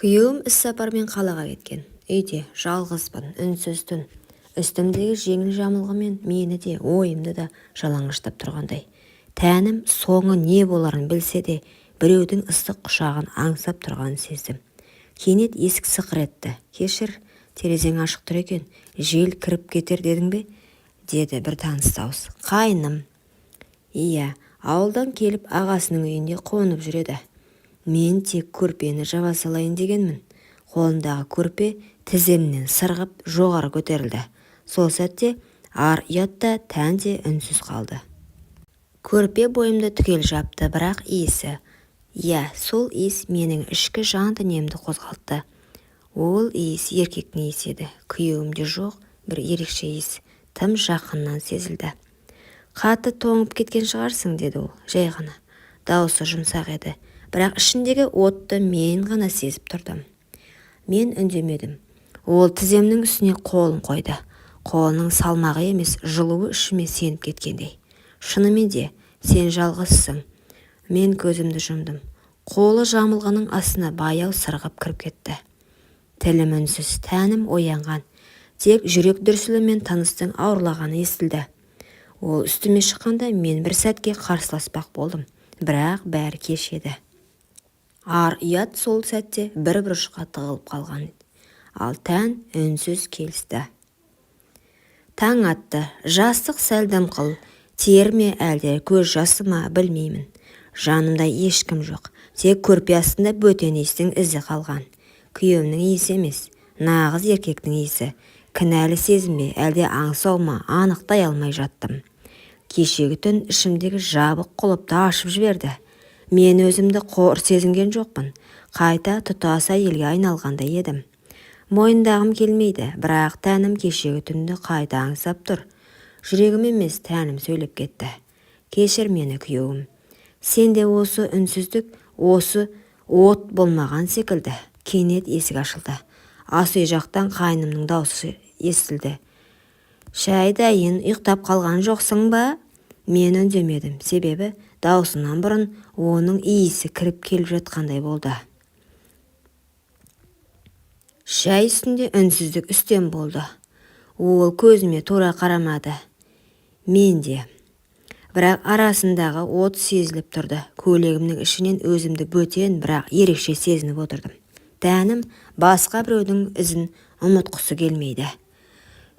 Күйеуім іссапармен қалаға кеткен. Үйде жалғызбын, үнсіз түн. Үстімдегі жеңіл жамылғымен мені де, ойымды да жалаңаштап тұрғандай. Тәнім соңы не боларын білсе де, біреудің ыстық құшағын аңсап тұрғанын сездім. Кенет есік сықыр етті. «Кешір, терезең ашық тұр екен, жел кіріп кетер дедің бе?» деді бір таныс дауыс. Қайным. Иә, ауылдан келіп, ағасының үйінде қонып жүр еді. Мен тек көрпені жаба салайын дегенмін. Қолымдағы көрпе тіземнен сырғып жоғары көтерілді. Сол сәтте ар-ұят та, тән де үнсіз қалды. Көрпе бойымды түгел жапты, бірақ иісі... Иә, сол иіс менің ішкі жан дүниемді қозғалтты. Ол иіс еркектің иісі еді. Күйеуімде жоқ бір ерекше иіс тым жақыннан сезілді. «Қатты тоңып кеткен шығарсың», деді ол жай ғана. Даусы жұмсақ еді, бірақ ішіндегі отты мен ғана сезіп тұрдым. Мен үндемедім. Ол тіземнің үстіне қолын қойды. Қолының салмағы емес, жылуы ішіме сіңіп кеткендей. «Шынымен де, сен жалғызсың». Мен көзімді жұмдым. Қолы жамылғының астына баяу сырғып кіріп кетті. Тілім үнсіз, тәнім оянған. Тек жүрек дүрсілі мен тыныстың ауырлағаны естілді. Ол үстіме шыққанда, мен бір сәтке қарсыласпақ болдым, бірақ бәрі кеш еді. Ар-ұят сол сәтте бір бұрышқа тығылып қалған, ал тән үнсіз келісті. Таң атты. Жастық сәл дымқыл. Тер ме, әлде көз жасы ма, білмеймін. Жанымда ешкім жоқ. Тек көрпе астында бөтен иістің ізі қалған. Күйеуімнің иісі емес, нағыз еркектің иісі. Кінәлі сезім бе, әлде аңсау ма, анықтай алмай жаттым. Кешегі түн ішімдегі жабық құлыпты ашып жіберді. Мен өзімді қор сезінген жоқпын, қайта тұтас әйелге айналғандай едім. Мойындағым келмейді, бірақ тәнім кешегі түнді қайта аңсап тұр. Жүрегім емес, тәнім сөйлеп кетті: «Кешір мені, күйеуім». Сенде осы үнсіздік, осы от болмаған секілді. Кенет есік ашылды. Ас үй жақтан қайнымның даусы естілді: «Шай дайын, ұйықтап қалған жоқсың ба?» Мен үндемедім, себебі даусынан бұрын оның иісі кіріп келіп жатқандай болды. Шай үстінде үнсіздік үстем болды. Ол көзіме тура қарамады, мен де. Бірақ арасындағы от сезіліп тұрды. Көйлегімнің ішінен өзімді бөтен, бірақ ерекше сезініп отырдым. Тәнім басқа біреудің ізін ұмытқысы келмейді.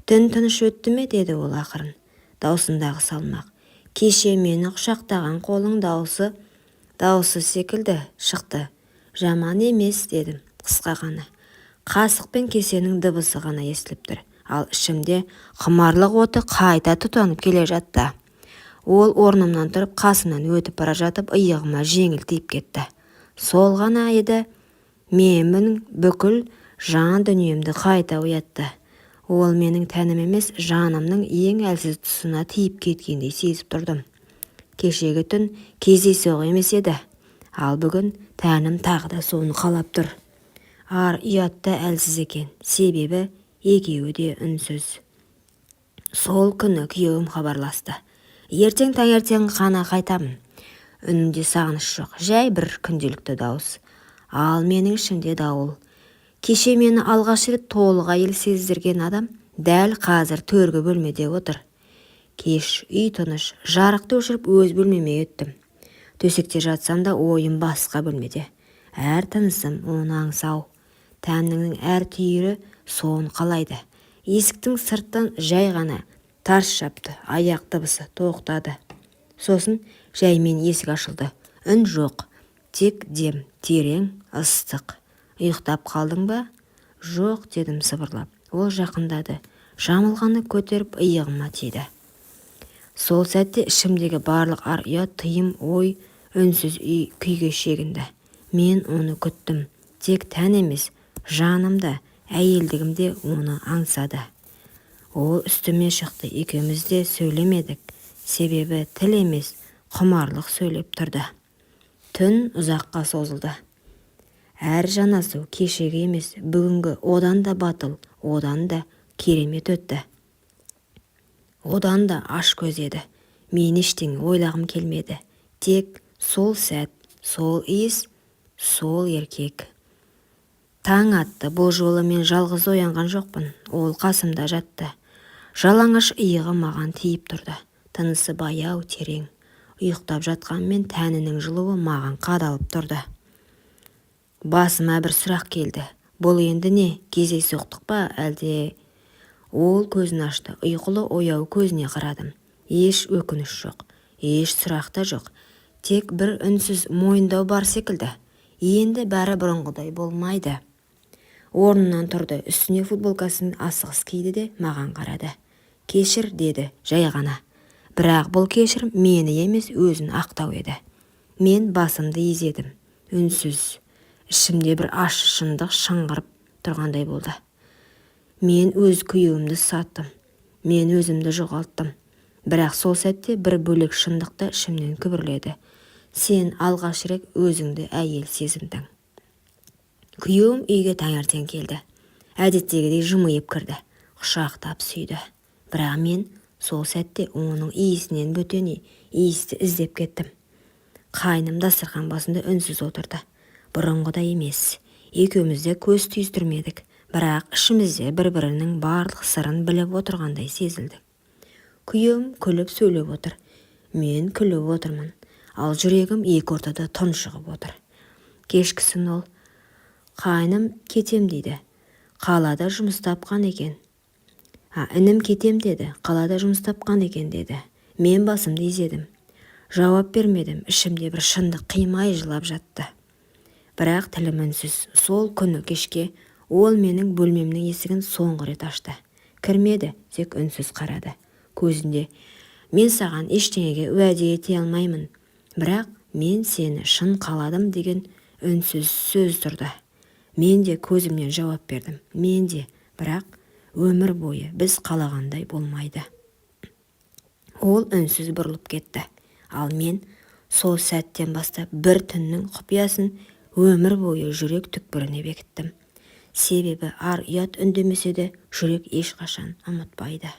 «Түн тыныш өтті ме?» деді ол ақырын. Даусындағы салмақ кеше мені құшақтаған қолың дауысы секілді шықты. «Жаман емес», дедім қысқа ғана. Қасық пен кесенің дыбысы ғана естіліп тұр, ал ішімде құмарлық оты қайта тұтанып келе жатты. Ол орнымнан тұрып, қасымнан өтіп бара жатып, иығыма жеңіл тиіп кетті. Сол ғана еді, менің бүкіл жан дүниемді қайта оятты. Ол менің тәнім емес, жанымның ең әлсіз тұсына тиіп кеткендей сезіп тұрдым. Кешегі түн кездейсоқ емес еді, ал бүгін тәнім тағы да соны қалап тұр. Ар ұят та әлсіз екен, себебі екеуі де үнсіз. Сол күні күйеуім хабарласты: «Ертең таңертең ғана қайтамын». Үнінде сағыныш жоқ, жай бір күнделікті дауыс. Ал менің ішімде дауыл. Кеше мені алғаш рет толық әйел сездірген адам дәл қазір төргі бөлмеде отыр. Кеш, үй тыныш. Жарықты өшіріп, өз бөлмеме өттім. Төсекте жатсам да, ойым басқа бөлмеде. Әр тынысым оны аңсау. Тәнімнің әр түйірі соны қалайды. Есіктің сырттан жай ғана тарс жапты. Аяқ дыбысы тоқтады. Сосын жаймен есік ашылды. Үн жоқ, тек дем, терең, ыстық. «Ұйықтап қалдың ба?» «Жоқ», дедім сыбырлап. Ол жақындады, жамылғаны көтеріп, иығыма тиді. Сол сәтте ішімдегі барлық ар-ұят, тыйым, ой үнсіз күйге шегінді. Мен оны күттім. Тек тән емес, жаным да, әйелдігім де оны аңсады. Ол үстіме шықты. Екеуміз де сөйлемедік, себебі тіл емес, құмарлық сөйлеп тұрды. Түн ұзаққа созылды. Әр жанасу кешегі емес, бүгінгі одан да батыл, одан да керемет өтті, одан да ашкөз еді. Мен ештеңе ойлағым келмеді. Тек сол сәт, сол иіс, сол еркек. Таң атты. Бұл жолы мен жалғыз оянған жоқпын. Ол қасымда жатты. Жалаңаш иығы маған тиіп тұрды. Тынысы баяу, терең. Ұйықтап жатқанмен тәнінің жылуы маған қадалып тұрды. Басыма бір сұрақ келді. Бұл енді не, кездейсоқтық па, әлде? Ол көзін ашты. Ұйқылы ояу көзіне қарадым. Еш өкініш жоқ, еш сұрақ та жоқ. Тек бір үнсіз мойындау бар секілді. Енді бәрі бұрынғыдай болмайды. Орнынан тұрды, үстіне футболкасын асығыс киді де маған қарады. Кешір, деді жай ғана. Бірақ бұл кешірім мені емес, өзін ақтау еді. Мен басымды изедім. Үнсіз. Ішімде бір ащы шындық шыңғырып тұрғандай болды. Мен өз күйеуімді саттым. Мен өзімді жоғалттым. Бірақ сол сәтте бір бөлек шындық та ішімнен күбірледі. Сен алғаш рет өзіңді әйел сезіндің. Күйеуім үйге таңертең келді. Әдеттегідей жымиып кірді. Құшақтап сүйді. Бірақ мен сол сәтте оның иісінен бөтен иісті іздеп кеттім. Қайным дастархан басында үнсіз отырды. Бұрынғыдай емес. Екеуміз де көз түйістірмедік. Бірақ ішімізде бір-бірінің барлық сырын біліп отырғандай сезілді. Күйеуім күліп сөйлеп отыр. Мен күліп отырмын. Ал жүрегім екі ортада тұншығып отыр. Кешкісін ол қайным кетем дейді. Қалада жұмыс тапқан екен. Інім кетем деді. Қалада жұмыс тапқан екен деді. Мен басымды изедім. Жауап бермедім. Ішімде бір шындық қимай жылап жатты. Бірақ тілім үнсіз. Сол күні кешке ол менің бөлмемнің есігін соңғы рет ашты. Кірмеді, тек үнсіз қарады. Көзінде мен саған ештеңеге уәде ете алмаймын, бірақ мен сені шын қаладым деген үнсіз сөз тұрды. Мен де көзімнен жауап бердім. Мен де, бірақ өмір бойы біз қалағандай болмайды. Ол үнсіз бұрылып кетті. Ал мен сол сәттен бастап бір түннің құпиясын өмір бойы жүрек түкпіріне бекіттім. Себебі ар ұят үндемесе де жүрек ешқашан ұмытпайды.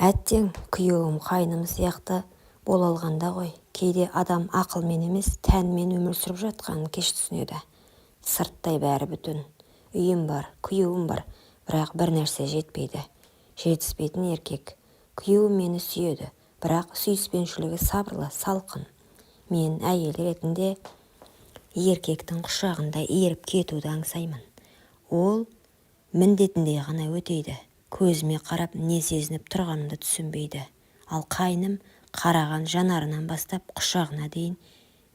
Әттең, күйеуім қайным сияқты бола алғанда ғой. Кейде адам ақылмен емес, тәнмен өмір сүріп жатқанын кеш түсінеді. Сырттай бәрі бүтін. Үйім бар, күйеуім бар, бірақ бір нәрсе жетпейді. Жетіспейтін еркек. Күйеуім мені сүйеді, бірақ сүйіспеншілігі сабырлы, салқын. Мен әйел ретінде еркектің құшағында еріп кетуді аңсаймын. Ол міндетіндей ғана өтейді. Көзіме қарап не сезініп тұрғанымды түсінбейді. Ал қайным қараған жанарынан бастап құшағына дейін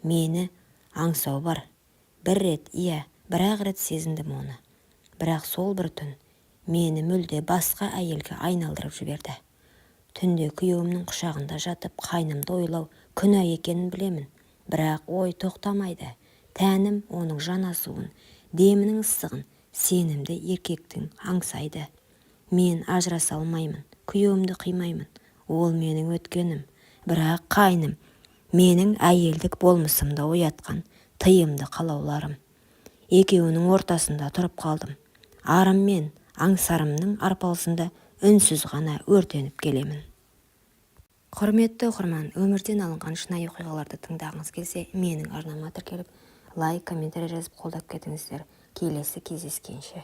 мені аңсау бар. Бір рет, иә, бір-ақ рет сезіндім оны. Бірақ сол бір түн мені мүлде басқа әйелге айналдырып жіберді. Түнде күйеуімнің құшағында жатып қайнымды ойлау күнә екенін білемін. Бірақ ой тоқтамайды. Тәнім оның жанасуын, демінің ыстығын, сенімді еркектің аңсайды. Мен ажыраса алмаймын, күйеуімді қимаймын. Ол менің өткенім. Бірақ қайным менің әйелдік болмысымды оятқан тыйымды қалауларым. Екеуінің ортасында тұрып қалдым. Арым мен аңсарымның арпалысында үнсіз ғана өртеніп келемін. Құрметті оқырман, өмірден алынған шынайы оқиғаларды тыңдағыңыз келсе, менің арнама тіркеліп, лайк, комментарий жазып қолдап кетіңіздер. Келесі кездескенше.